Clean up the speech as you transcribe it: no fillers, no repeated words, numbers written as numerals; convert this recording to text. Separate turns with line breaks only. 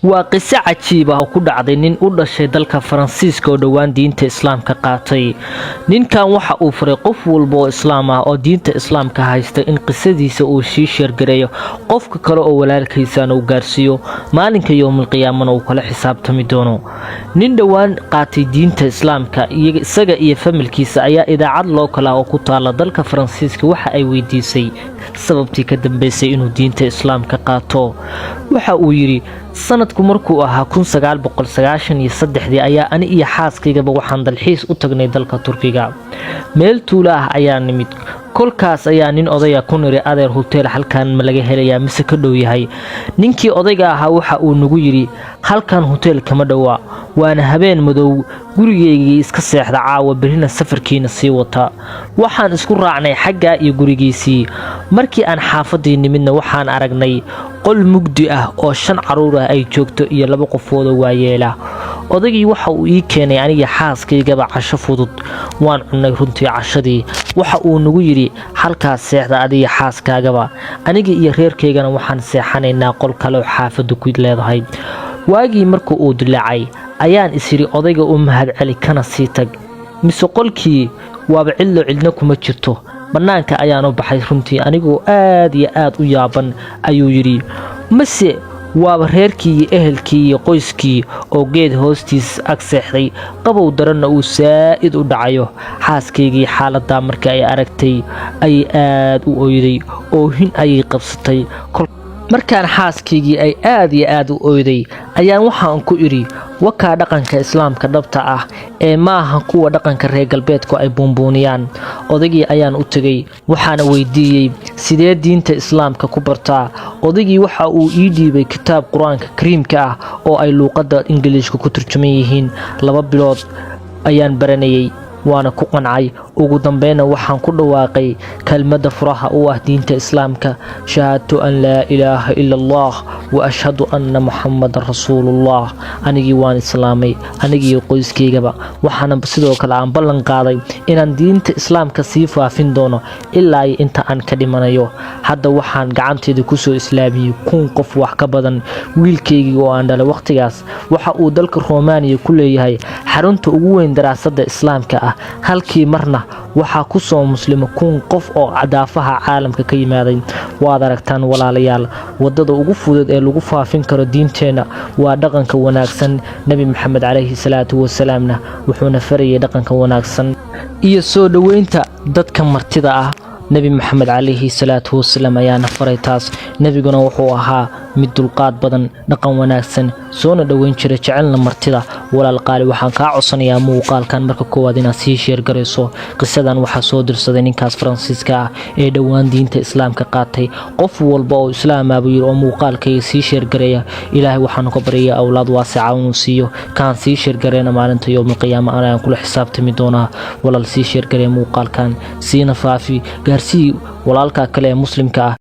Waa qiso cajiib ah oo ku dhacday nin u dhashay dalka Faransiiska oo dhowaan diinta Islaamka qaatay. Ninkan waxa uu faray qof walba oo Islaam ah oo diinta Islaamka haysta in qisadiisa uu sii share gareeyo, qofka kale oo walaalkiisana uu gaarsiiyo, maalinka yowmalqiyaamana uu kala xisaabtami doono. Nin dhowaan qaatay diinta Islaamka, isaga iyo familkiisa, ayaa idaacad local ah oo ku taala dalka Faransiiska waxa ay weydiisay sababtii ka dambeysay inuu diinta Islaamka qaato. Waxa uu yidhi: "Sanadku markuu ahaa 1993-dii ayaa ani iyo xaaskaygaba waxaan dalxiis u tagnay dalka Turkiga. Meel tuulo ah ayaa nimid. Kolkaas ayaa nin odaya ku niri: 'Adeer, huteel halkan ma laga helayaa mise ka dhow yahay?' Ninkii odayga ahaa waxa uu nagu yidhi: 'Halkan huteel kama dhowa, waana habeen madow. Gurigaygii iska seexda caawa, berrina safarkiina sii wata.' Waxaan isku raacnay xaggaa iyo gurigiisii. Markii aan xaafadii nimidna, waxaan aragnay qol mugdi ah oo shan carruur ah ay joogto iyo laba qofoodoo waayeela. Odaygii waxa uu ii keenay aniga xaaskaygaba casho fudud. Waan cunnay runtii cashadii. Waxa uu nagu yidhi: 'Halkaas seexda adiga xaaskaagaba, aniga iyo reerkaygana waxaan seexanaynaa qol kale oo xaafaddu ku leedahay.' Waagii marka uu dilaacay ayaan isyidhi: 'Odayga u mahad celi, kana sii tag.' Mise qolkii waaba cidlo, cidna kuma jirto. Bannaanka ayaan u baxay runtii anigoo aad iyo aad u yaaban," ayuu yidhi. "Mase waaba reerkii iyo ehelkii iyo qoyskii oo geed hoostiis ag seexday, qabow daranna uu saa'id u dhacayo. Xaaskaygii xaaladdaa markii ay aragtay ayay aad u oyday, oohin ayay qabsatay. Markaan xaaskaygii ay aad iyo aad u oyday ayaan waxaan ku idhi: 'Wakaa dhaqanka Islaamka dhabta ah ee maaha kuwa dhaqanka reer galbeedku ay buunbuuniyaan.' Odaygii ayaan u tegay, waxaana weydiiyey: 'Sidee diinta Islaamka ku bartaa?' Odaygii waxa uu ii dhiibay kitaab Qur-aanka Kariimka ah oo ay luuqadda Ingiliishka ku turjuman yihiin. 2 bilood ayaan baranayay, waana ku qancay. Ugu dambeyna waxaan ku dhawaaqay kelmadda furaha u ah diinta Islaamka: shahaadatu an laa ilaaha ila Allah wa ashhadu anna Muxamadan rasuulullah. Anigii waan islaamay, anigii qoyskaygaba. Waxaana sidoo kale aan ballan qaaday inaan diinta Islaamka sii faafin doono ilaa iyo inta aan ka dhimanayo. Hadda waxaan gacanteyda kusoo islaamiyey 1000 qof wax ka badan. Wiilkaygii oo aan dhalay wakhtigaas waxa uu dalka Romaniya ku leeyahay xarunta ugu weyn daraasadda Islaamka ah. Halkii marna waxaa ku soo muslima 1000 qof oo daafaha caalamka ka yimaaday. Waad aragtaan, walaalayaal, wadada ugu fudud ee lagu faafin karo diinteenna waa dhaqanka wanaagsan. Nebi Maxamed calayhi salaatu wasalaamna wuxuuna farayay dhaqanka wanaagsan iyo soo dhoweynta dadka martida ah. Nebi Maxamed calayhi salaatu wasalaam ayaana faray taas. Nebiguna wuxuu ahaa mid dulqaad badan, dhaqan wanaagsan, soona dhoweyn jira, jecelna martida. Walaal qaali, waxaan kaa codsanayaa muuqaalkan marka koowaad inaad sii share garayso. Qisadan waxaa soo dirsaday ninkaas Faransiiska ah ee dhowaan diinta Islaamka qaatay. Qof walba oo Islaama, buu yidhi, oo muuqaalkayga sii share gareeya, Ilaahay waxaanu ka baryayaa awlaad waasica inuu siiyo. Kaan sii share gareena, maalinta yowmalqiyaama anayaan kula xisaabtami doonaa. Walaal, sii share garee muuqaalkan, siina faafi, gaarsii walaalka kale ee Muslimka ah.